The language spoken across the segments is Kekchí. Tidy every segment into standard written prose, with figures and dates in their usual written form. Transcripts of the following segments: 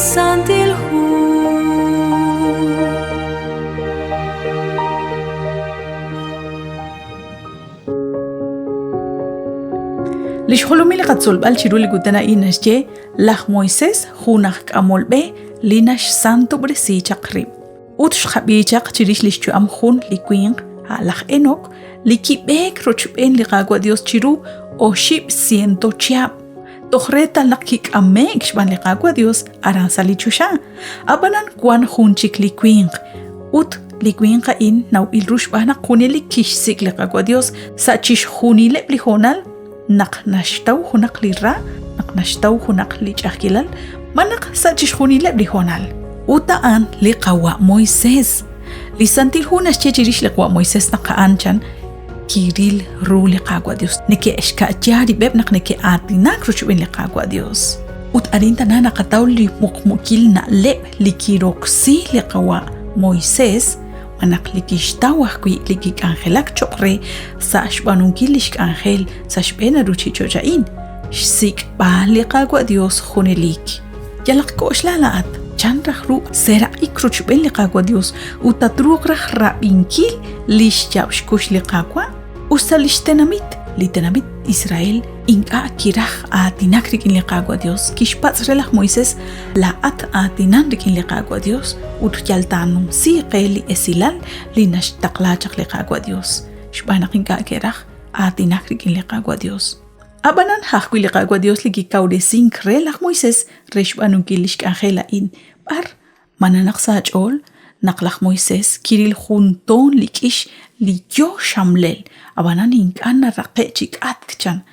Santil Hu. Li xjolomil li qatzolb'al chiru li kutan a'in naxye laj Moisés jun aj k'amol b'e li naxsantob'resi chaq rib'. Ut xqab'i chaq chirix li xyu'am jun li winq, a' laj Enok, li kib'eek rochb'een li Qaawa' Dios chiru 500 chihab', toj reetal naq kik'ame'k xb'aan li Qaawa' Dios aran sa' li choxa. Ab'anan wank jun chik li winq, ut li winq a'in nawb'il ru xb'aan naq junelik kixsik' li Qaawa' Dios sa' chixjunileb' li hoonal naq naxtaw junaq li ra, naq naxtaw junaq li ch'a'ajkilal, malaj sa' chixjunileb' li hoonal. Ut a'an li qawa' Moisés. Li Santil Hu naxye chirix li qawa' Moisés naq a'an chan kiril ru li Qaawa' Dios. Neke'xka'ya rib'eb' naq neke'aatinak rochb'een li Qaawa' Dios. Ut arin tana naqataw li muqmukil na'leb' li kiroksi li qawa' Moisés naq li kixtaw ajwi' li kik'anjelak cho'q re sa' xb'aanunkil li xk'anjel sa' xb'een a ruuchich'och' a'in, xsik'b'al li Qaawa' Dios junelik. Yalaq k'oxla laa'at chan raj ru seeraq'ik rochb'een li Qaawa' Dios ut tatruuq raj rab'inkil li xyaab' xkux li Qaawa'? Us ta li xtenamit, li tenamit Israel, ink'a' kiraj aatinak rik'in li Qaawa' Dios, kixpatz' re laj Moisés, Laa'at aatinan rik'in li Qaawa' Dios ut yal taanumsi qe li esilal li naxtaqla chaq li Qaawa' Dios, xb'aan naq ink'a' ke'raj aatinak rik'in li Qaawa' Dios. Ab'anan, ajwi' li Qaawa' Dios li kikawresink re laj Moisés re xb'aanunkil lix k'anjel a'in, b'ar Ma nanaq sa' aach'ool naq laj Moisés kiril jun toon li k'ix li yo xxamlel, ab'anan ink'a' naraqe'k chi k'atk, chan.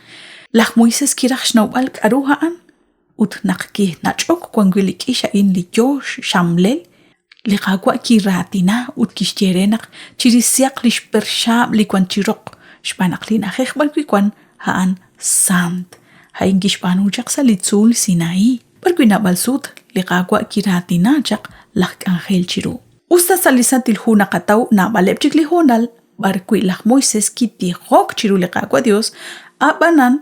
Laj Moisés kiraj xnawb'al k'aru a'an, ut naq kinach'ok wan wi' li k'ix a'in li yo xxamlel, li Qaawa' kiraatina ut kixye re naq chirisihaq li xperxaab' li wank chi roq, xb'aan naq li na'ajej b'arwi' wank a'an sant. A'in kixb'aanu chaq sa' li tzuul Sinaí. B'arwi' naab'al sut li Qaawa' kiraatina chaq laj k'anjel chiru. Us ta sa' li Santil Hu naqataw naab'aleb' chik li hoonal b'arwi' laj Moisés kitijok chiru li Qaawa' Yos, ab'anan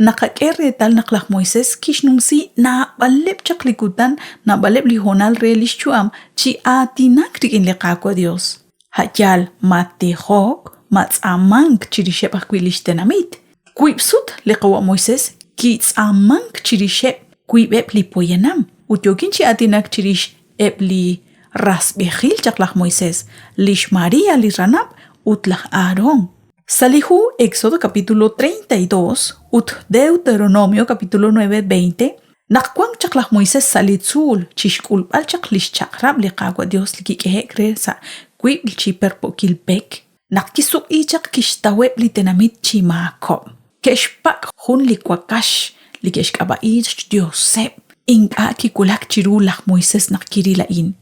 naqak'e reetal naq laj Moisés kixnumsi naab'aleb' chaq li kutan, naab'aleb' li hoonal re li xyu'am chi aatinak rik'in li Qaawa' Yos. A' yaal ma tijok, ma tz'aamank chirixeb' ajwi' li xtenamit. Wiib' sut li qawa' Moisés kitz'aamank chirixeb' wiib'eb' li poyanam ut yookin chi aatinak chirix eb' li rasb'ejil chaq laj Moisés, li xMaria li ranab' ut laj Aarón. Sa' li hu Éxodo capítulo 32 ut Deuteronomio capítulo 9, 20, Naq wank chaq laj Moisés sa' li tzuul chi xk'ulb'al chaq li xchaq'rab' li Qaawa' Yos li kik'ehe'k re sa' wiib' chi perpo'kil pek, naq kisuq'i chaq kixtaweb' li tenamit chi maakob'. Ke'xpak' jun li wakax li ke'xk'ab'a'i xyoseb'. Ink'a' kiwulak chiru laj Moisés naq kiril a'in.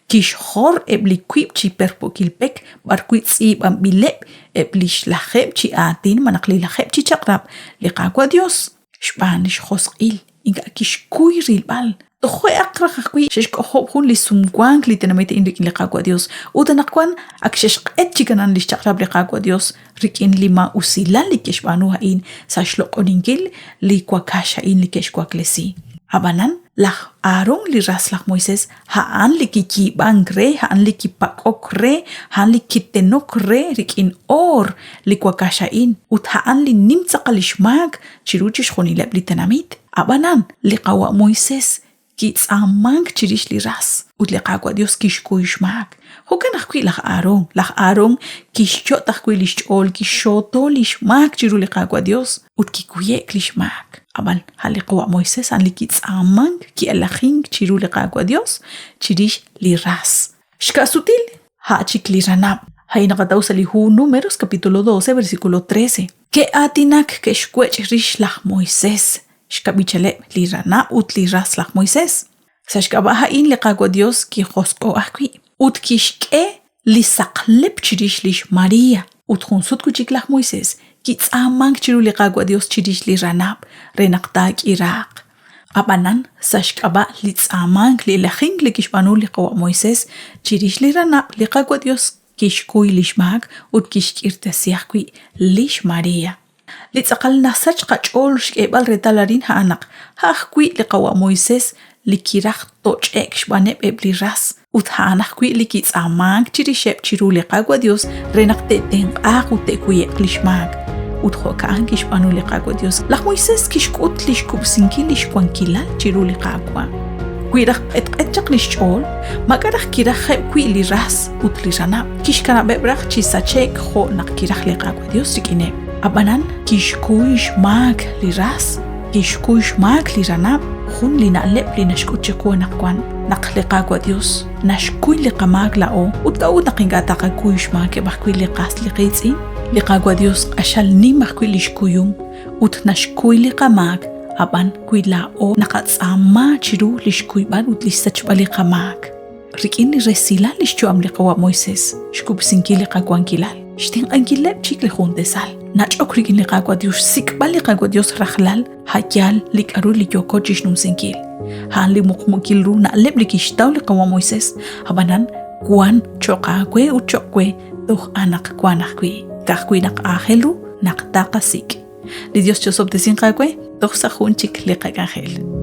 Kixjor eb' li wiib' chi perpo'kil pek b'arwi' tz'iib'anb'ileb' eb' li xlajeeb' chi aatin malaj li lajeeb' chi chaq'rab' li Qaawa' Yos. Xb'aan li xjosq'il, ink'a' kixkuy rilb'al. Toje'aq raj ajwi' xe'xk'ojob' jun li sumwank li tenamit a'in rik'in li Qaawa' Dios, ut anaqwan ak xe'xq'et chik anan li xchaq'rab' li Qaawa' Dios rik'in li maa'usilal li ke'xb'aanu a'in sa' xloq'oninkil li wakax a'in li ke'xwaklesi. Ab'anan, laj Aarón li ras laj Moisés A'an li kiyiib'ank re, a'an li kipak'ok re, a'an li kitenok re rik'in oor li wakax a'in, ut a'an li nim tz'aqal li xmaak chiru chixjunileb' li tenamit. Ab'anan, li qawa' Moisés kitz'aamank chirix li ras, ut li Qaawa' Yos kixkuy xmaak. Jo'kan ajwi' laj Aarón, laj Aarón kixyot' ajwi' li xch'ool, kixxooto li xmaak chiru li Qaawa' Yos, ut kikuye'k li xmaak. Ab'an a' li qawa' Moisés a'an li kitz'aamank, ki'elajink chiru li Qaawa' Yos chirix li ras. Xka'sutil a' chik li ranab'. A'in naqataw sa' li hu Números capítulo 12 versículo 13. Ke'aatinak ke'xwech' rix laj Moisés, xkab'ichaleb' li ranab' ut li ras laj Moisés. Sa' xk'ab'a' a'in li Qaawa' Yos kijosq'o ajwi' ut kixk'e li saqlep chirix lix María. Ut jun sut wi' chik laj Moisés kitz'aamank chiru li Qaawa' Yos chirix li ranab' re naq taak'iraaq. Ab'anan, sa' xk'ab'a' li tz'aamank li elajink li kixb'aanu li qawa' Moisés chirix li ranab', li Qaawa' Yos kixkuy li xmaak ut kixk'irtasi ajwi' lix María. Li tz'aqal nasach qach'ool xk'eeb'al reetal arin a'an naq a' ajwi' li qawa' Moisés li kiraj toch'e'k xb'aaneb' eb' li ras ut a'an ajwi' li kitz'aamank chirixeb' chiru li Qaawa' Dios re naq te'tenq'aaq ut te'kuye'q lix maak. Ut jo'ka'an kixb'aanu li Qaawa' Dios. Laj Moises kixk'ut lix kub'sinkil lix wankilal chiru li Qaawa'. Wi raj q'etq'et chaq lix ch'ool, maak'a' raj kirajeb' wi' li ras ut li ranab', kixkanab'eb' raj chi sache'k jo' naq kiraj li Qaawa' Dios rik'ineb'. Ab'anan kixkuy xmaak li ras Kixkuy xmaak li ranab', jun li na'leb' li naxk'ut chiqu anaqwan naq li Qaawa' Dios naxkuy li qamaak laa'o ut k'a'ut naq ink'a' taqakuy xmaakeb' ajwi' li qas li qiitz'in? Li Qaawa' Dios q'axal nim ajwi' lix kuyum ut naxkuy li qamaak, ab'an wi laa'o naqatz'aama chiru lix kuyb'al ut lix sachb'al li qamaak. Rik'in li resilal lix yu'am li qawa' Moises, xkub'sinkil li qawankilal, xtenq'ankileb' chik li juntesal, nach'ok rik'in li Qaawa' Dios, xsik'b'al li Qaawa' Dios rajlal, a' yaal li k'a'ru li yooko chixnumsinkil. A'an li muqmuukil ru na'leb' li kixtaw li qawa' Moises, ab'anan wan cho'q aawe ut cho'q we toj anaqwan ajwi', ka'ajwi' naq aajel ru naq taqasik'. Li Dios chosob'tesinq aawe toj sa' jun chik li qak'anjel.